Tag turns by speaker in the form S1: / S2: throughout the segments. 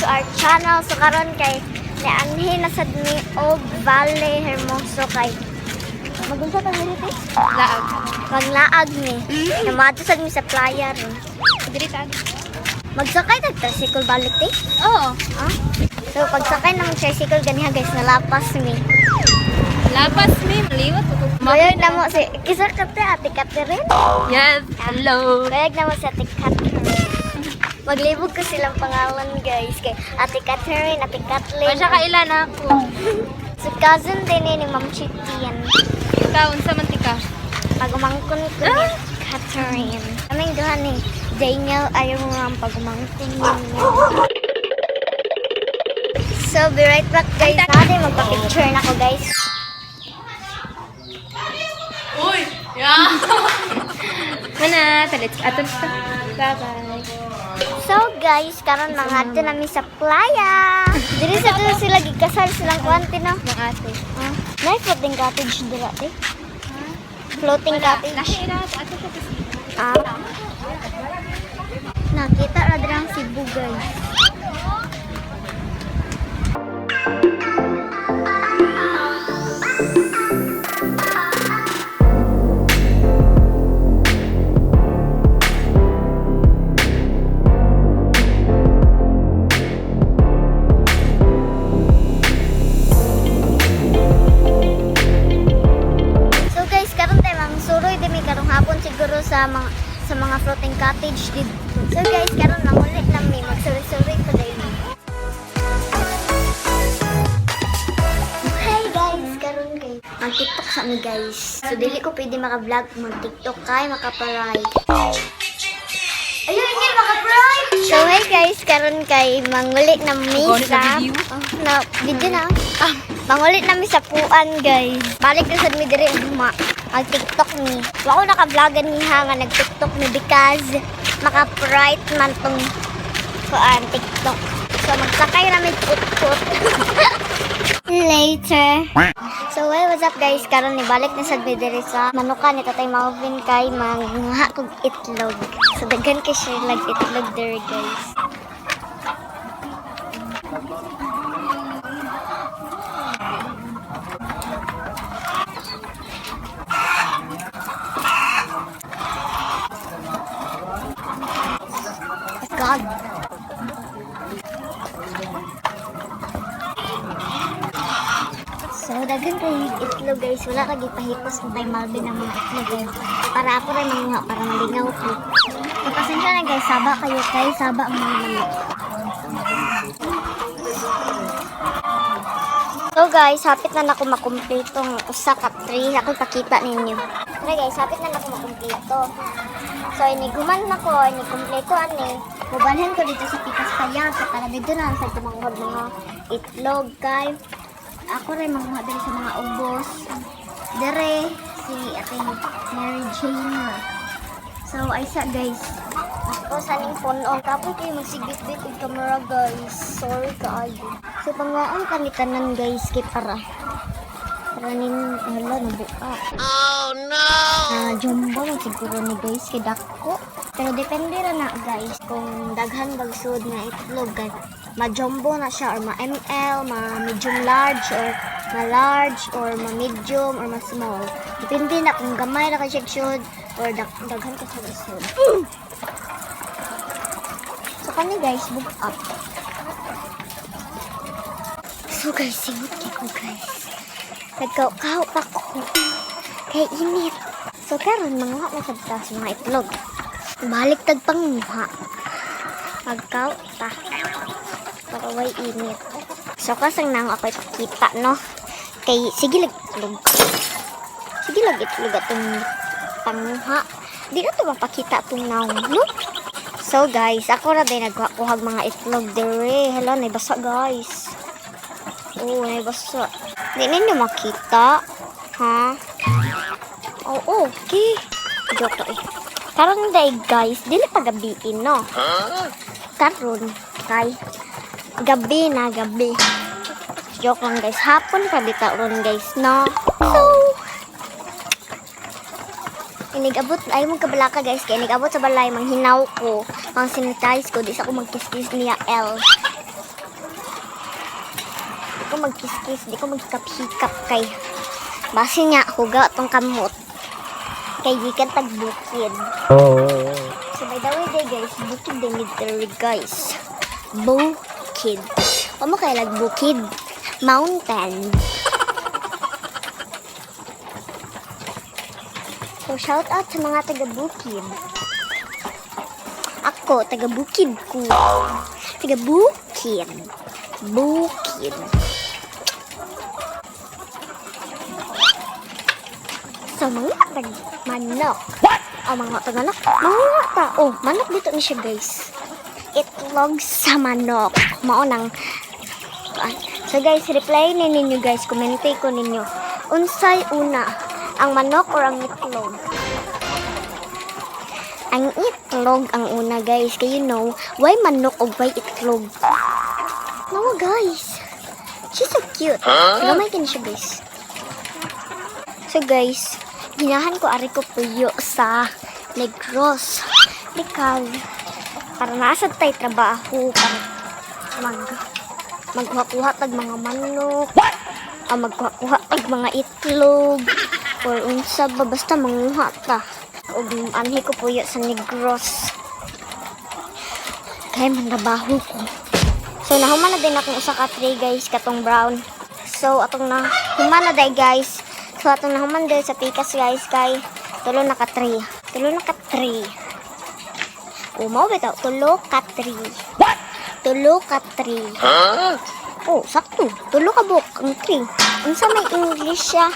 S1: To our channel. So karon kay nianhi na sad mi og Valle Hermoso kay magunsa ta diri, te?
S2: Laag.
S1: Maglaag mi. Namato sad mi sa playa ron.
S2: Diri ta.
S1: Magsakay tag tricycle balik, te.
S2: Oo.
S1: Ah? So pagsakay ng tricycle ganiha, guys, nalapas mi.
S2: Lapas mi, maliwat ko.
S1: Kaya na mo si kisa ka te, Ate Catherine.
S2: Yes. Hello.
S1: Kaya na mo si Ate Catherine. Maglibog ko silang pangalan, guys, kay Ate Catherine, Ate Kathleen.
S2: Pa siya kailan ako.
S1: So cousin din ni Ma'am Chitian.
S2: Ikaw, unsa man tika?
S1: Pagumangkon ko ni Catherine. Kaming duha ni Daniel ayaw mo ang pagumangkon niya. So, be right back, guys. Natin magpa-picture na ko, guys.
S2: Uy! Yeah! Mana, let's ato ta. Bye-bye.
S1: So, guys, karon mga ato nami sa playa. Diri sa to sila gikasal silang kuante no.
S2: Mga ate.
S1: Ah, may floating cottage dira eh. Floating cottage.
S2: Lahi ra ato sa piscina.
S1: Ah. Nakita ra dira ang Cebu, guys. So guys, karon tayo mangsuroy din mi karong hapon siguro sa mga floating cottage dito. So guys, karon mangulit lang mi, magsuroy-suroy pa dayon mi. Hey guys, karon kay mag-TikTok sa mi, guys. So dili ko pwede maka-vlog, mag-TikTok kay makaparay. Ayun, hindi makaparay. So hey guys, karon kay mangulit na mi
S2: Mangulit na
S1: sa
S2: video?
S1: Oh, na video na. Ah, mangulit na mi sa puan, guys. Balik na sad mi diri ugma. Mag TikTok mi. Wa ko naka-vlogan ni ha nga nag TikTok mi because maka-bright man tong kuan TikTok. So magsakay na mi put-put. Later. So hey, what's up, guys? Karon ni balik na sad mi diri sa manukan ni Tatay Malvin kay manguha kog itlog. So daghan kay siya lag itlog diri, guys. God. So, daghan kay itlog, guys. Wala ka gipahipos ng Tay Malvin ang mga itlog, guys. Para ako rin manguha para malingaw ko. So, pasensya na, guys. Saba kayo kay saba ang mga manok. So guys, hapit na nako makumpleto ang usa ka tree. Ako ipakita ninyo. Tara guys, hapit na nako makumpleto. So iniguman na ko, inikumpleto ani. Mubalhin ko dito sa Pikas Payag para dito na sa tumanghod mga itlog kay ako rin manguha diri sa mga ubos. Dire si Ate Mary Jane. So ay sa guys. Ako sa ning phone on kapoy kayo magsigbit-bit og camera, guys. Sorry kaayo. So panguhaan ka ni tanan, guys, kay para para nin hala nabuka. Oh no. Ah, jumbo man siguro ni, guys, kay dako. Pero depende ra na, guys, kung daghan bagsud nga itlog kay ma-jumbo na siya or ma-ML, ma-medium large or ma-large or ma-medium or ma-small. Depende na kung gamay ra kay siya sud or daghan ka siya sud. So kani, guys, book up. So guys, singot kay ko, guys. Nagkaw pa ko. Kay init. So karon manguha na sad ta sa mga itlog. Balik tag panguha. Magkaw ta. Para way init. So kasang nang ako ipakita no. Kay sige lag itlog. Sige lag itlog atong panguha. Di na to mapakita itong naong, no? So guys, ako ra din nagkuha mga itlog dire. Hello, naibasa, guys. Oh, naibasa. Di ninyo makita. Ha? Oh, okay. Joke eh. Karon day, guys, dili pa gabiin, no? Karon kay gabi na gabi. Joke lang, guys. Hapon pa bitaw ron, guys, no? So, inigabot ay mo kabalaka, guys, kay inigabot sa balay manghinaw ko, mang sanitize ko, di sa ko magkiss-kiss niya L. Di ko magkiskis, di ko maghikap-hikap kay base nga huga atong kamot. Kay gikan tag bukid. So by the way day guys, bukid din literally, guys. Bukid. O mo kay lag bukid? Mountain. So shout out sa mga taga bukid. Ako, taga bukid ko. Taga bukid. Bukid. So mga tag manok. Oh, mga tag manok. Mga ta. Oh, manok dito ni siya, guys. Itlog sa manok. Mao nang. So guys, reply ni ninyo, guys, komente ko ninyo. Unsay una, ang manok or ang itlog? Ang itlog ang una, guys. Kay you know, why manok o why itlog? No, guys. She's so cute. Gamay kini siya, guys. So guys, ginahan ko ari ko puyo sa Negros. Because para nasa tay trabaho para magkuha-kuha tag mga manok, ah, magkuha-kuha tag mga itlog or unsa ba, basta manguha ta. Og anhi ko puyo sa Negros. Kay man trabaho ko. So nahuman na din akong usa ka tray, guys, katong brown. So atong na human na day, guys. So atong nahuman day sa pikas, guys, kay tulo na ka tray. Tulo na ka tray. Umaw bitaw tulo ka tray. Tulo ka tray. Oh, sakto. Tulo ka buok ang tray. Unsa may English siya?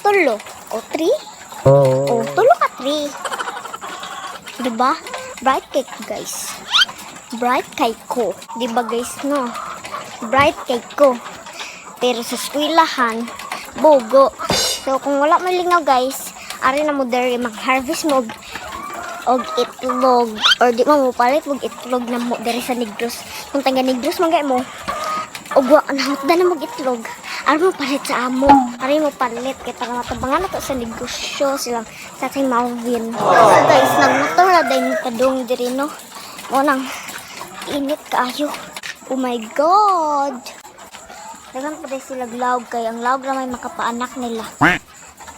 S1: Tulo. O three? O tulo ka three. Diba? Bright cake, guys. Bright kay ko. Di ba, guys, no? Bright kay ko. Pero sa eskwelahan, bogo. So kung wala may lingaw, guys, ari na mo diri mag-harvest mo og itlog or di mo palit og itlog na mo diri sa Negros. Kung taga Negros man gay mo og wa nahutda na mo itlog, ari mo palit sa amo. Ari mo palit kay para matabangan na to sa negosyo silang Tatay Marvin. So guys, nagmotor na din padung diri, no. Mo nang init kaayo. Oh my God. Daghan pa sila lawg kay ang lawg ra may makapaanak nila.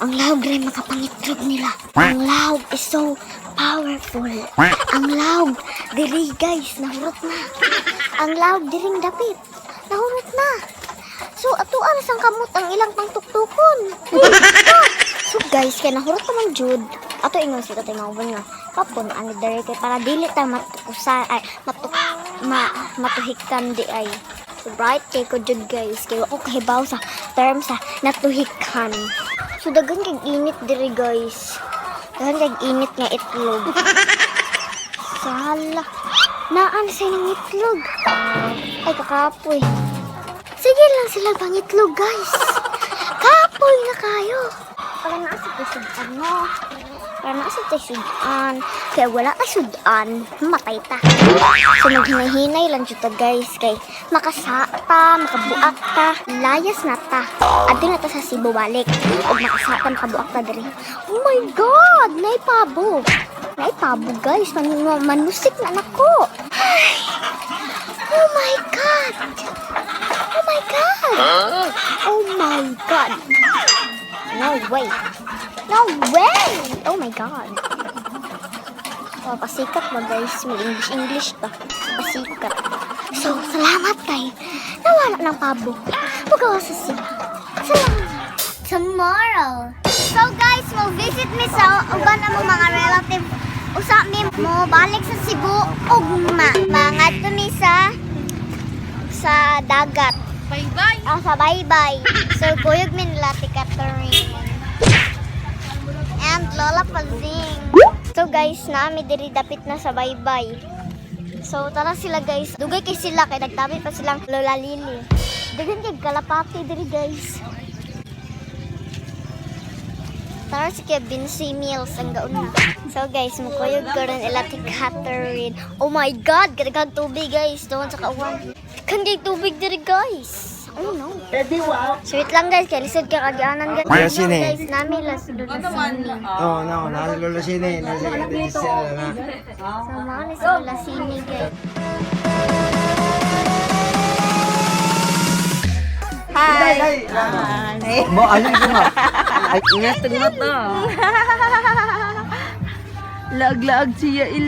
S1: Ang lawg rin makapangitlog nila. Ang lawg is so powerful. Ang lawg, diri, guys, nahurot na. Ang lawg diring dapit, nahurot na. So ato sang kamot ang ilang pangtuktukon. So guys, kay nahurot naman jud. Ato ingon si Tatay Mawon nga, kapon ani diri kay para dili ta matukusa ay matuk ma matuhikan di ay. So bright kay ko jud, guys, kay wa ko kahibaw sa term sa natuhikan. So daghan kay init diri, guys. Daghan kay init nga itlog. Sala. Naan sa inyong itlog. Ay, kakapoy. Sige lang sila pangitlog, guys. Kapoy na kayo. Para naa sa sudan, no? Para naa sa sudan. Kaya wala ta sudan, matay ta. So maghinay-hinay lang jud ta, guys, kay makasa ta, makabuak ta, layas na ta. Adto na ta sa Cebu balik. Og makasa ta, makabuak ta diri. Oh my God, naay pabo. Naay pabo, guys, manusik na nako. Ay, oh my God. Oh my God. Oh my God. No way. No way. Oh my God. Oh, pasikat ba, guys? May English English pa. Pasikat. So, salamat kay nawala ng pabo. Magawa sa sila. Salamat. Tomorrow. So guys, mo visit mi sa uban among mga relative. Usa mi mo balik sa Cebu ugma. Mangadto mi sa dagat.
S2: Bye-bye!
S1: Ah, sa bye-bye. So, kuyog mi nila ti Catherine. And Lola Pazing. So guys, nami diri dapit na sa bye-bye. So tara sila, guys. Dugay kay sila kay nagtabi pa silang Lola Lily. Daghan kay kalapati diri, guys. Tara si Kevin Vinci Mills ang gauna. So guys, mukuyog ko rin ila ti Catherine. Oh my God, kadaghang tubig, guys. Doon sa kauwan. Daghan kay tubig diri, guys. Oh no. So wait lang, guys, kay lisod kay kagyanan, guys.
S3: Lola Sine.
S1: Guys, nami las Lola Sine.
S3: Oo, no, nasa Lola Sine, nasa Giselle na.
S1: So mga ni si Lola Sine, guys.
S3: Mo, ano yung nga? Ay,
S4: Ingat mata. Laag-laag siya il.